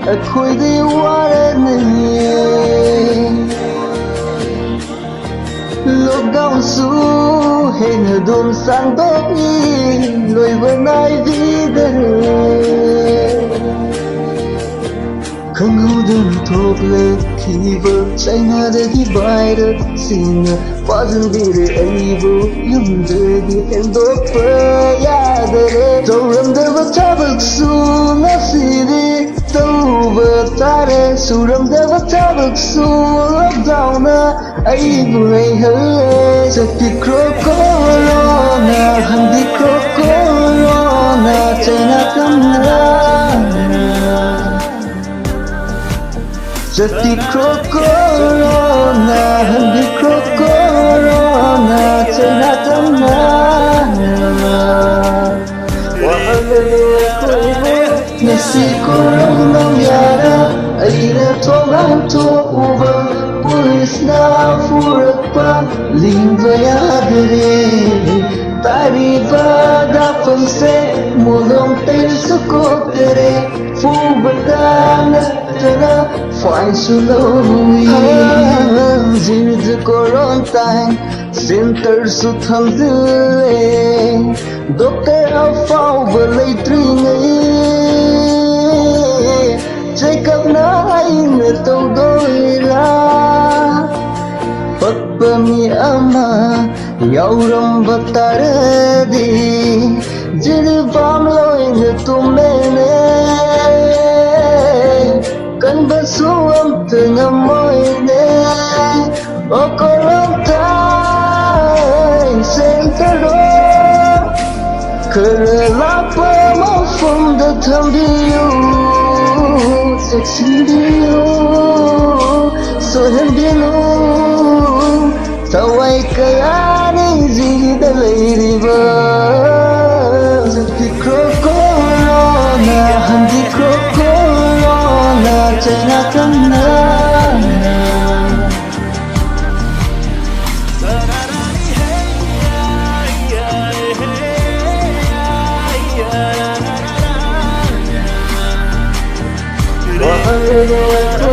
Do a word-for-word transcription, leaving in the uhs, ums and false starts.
ꯑꯩꯈꯣꯏꯗꯤ ꯋꯥꯔꯅꯤꯌꯦ꯫ ꯂꯣꯛꯗꯥꯎꯟꯁꯨ ꯍꯦꯟꯅ ꯑꯗꯨꯝ ꯁꯥꯡꯗꯣꯛꯏ, ꯂꯣꯏꯕ ꯅꯥꯏꯕꯤꯗꯔꯦ꯫ ꯈꯪꯍꯧꯗꯅ ꯊꯣꯛꯂꯛꯈꯤꯕ ꯆꯥꯏꯅꯥꯗꯒꯤ ꯚꯥꯏꯔꯁꯁꯤꯡꯅ ꯐꯥꯖꯤꯟꯕꯤꯔꯦ ꯑꯩꯕꯨ, ꯌꯨꯝꯗꯒꯤ ꯍꯦꯟꯗꯣꯛꯄ ꯌꯥꯗꯔꯦ꯫ ꯇꯧꯔꯝꯗꯕ ꯊꯕꯛꯁꯨ ꯉꯁꯤꯗꯤ ꯇꯧꯕ ꯇꯥꯔꯦ, ꯁꯨꯔꯝꯗꯕ ꯊꯕꯛꯁꯨ ꯂꯣꯛꯗꯥꯎꯟꯅ ꯑꯩꯕꯨ ꯂꯩꯍꯜꯂꯦ꯫ ꯆꯠꯄꯤꯈ꯭ꯔꯣ ꯀꯣꯔꯣꯅꯥ, ꯍꯟꯕꯤꯈ꯭ꯔꯣ ꯀꯣꯔꯣꯅꯥ, ꯆꯩꯅꯥ ꯇꯝꯅ꯫ ꯆꯠꯄꯤꯈ꯭ꯔꯣ ꯀꯣꯔꯣꯅꯥ, ꯍꯟꯕꯤꯈ꯭ꯔꯣ ꯀꯣꯔꯣꯅꯥ, ꯆꯩꯅꯥ ꯇꯝꯅ꯫ ꯋꯥꯍꯜꯂꯦ ꯑꯩꯈꯣꯏꯕꯨ ꯉꯁꯤ ꯀꯣꯔꯣꯅꯥ ꯌꯥꯔ꯫ ꯑꯩꯅ ꯊꯣꯡ ꯍꯥꯡꯊꯣꯛꯎꯕ ꯄꯨꯂꯤꯁꯅ ꯐꯨꯔꯛꯄ, ꯂꯤꯡꯕ ꯌꯥꯗꯔꯦ꯫ ꯇꯥꯔꯤꯕ ꯗꯥꯛꯐꯝꯁꯦ ꯃꯣꯂꯣꯝ ꯇꯩꯔꯁꯨ ꯀꯣꯛꯇꯔꯦ꯫ ꯐꯨꯕꯇ ꯅꯠꯇꯅ ꯐꯥꯏꯟꯁꯨ ꯂꯧꯏ꯫ ꯍꯟꯖꯤꯟꯖ ꯀꯣꯔꯣꯟꯇꯥꯏꯟ ꯁꯦꯟꯇꯔꯁꯨ ꯊꯝꯖꯤꯜꯂꯦ꯫ ꯗꯣꯛꯇꯔ ꯑꯐꯥꯎꯕ ꯂꯩꯇ꯭ꯔꯤꯉꯩ ꯆꯦꯀꯞꯅ ꯑꯩꯅ ꯇꯧꯗꯣꯏꯔꯥ? ꯄꯛꯄ ꯃꯤ ꯑꯃ ꯌꯥꯎꯔꯝꯕ ꯇꯥꯔꯗꯤ ꯖꯤꯔꯤꯕꯥꯝ ꯂꯣꯏꯅ ꯇꯨꯝꯃꯦꯅꯦ꯫ ꯀꯟꯕꯁꯨ ꯑꯝꯇ ꯉꯝꯃꯣꯏꯅꯦ꯫ ꯑꯣ ꯀꯣꯔꯣꯟꯇꯥꯏꯟ ꯁꯦꯟꯇꯔꯗꯣ ꯈꯔ ꯂꯥꯞꯄ ꯃꯐꯝꯗ ꯊꯝꯕꯤꯌꯨ꯫ ꯆꯦꯛꯁꯤꯟꯕꯤꯌꯨ, ꯁꯣꯏꯍꯟꯕꯤꯌꯨ꯫ ꯊꯋꯥꯏ ꯀꯌꯥ ꯅꯤꯡꯁꯤꯡꯗ ꯂꯩꯔꯤꯕ꯫ ꯆꯠꯄꯤꯈ꯭ꯔꯣ ꯀꯣꯔꯣꯅꯥ, ꯍꯟꯕꯤꯈ꯭ꯔꯣ ꯀꯣꯔꯣꯅꯥ, ꯆꯩꯅꯥ ꯇꯝꯅ꯫ ꯋꯥꯍꯜꯂꯦꯅꯦ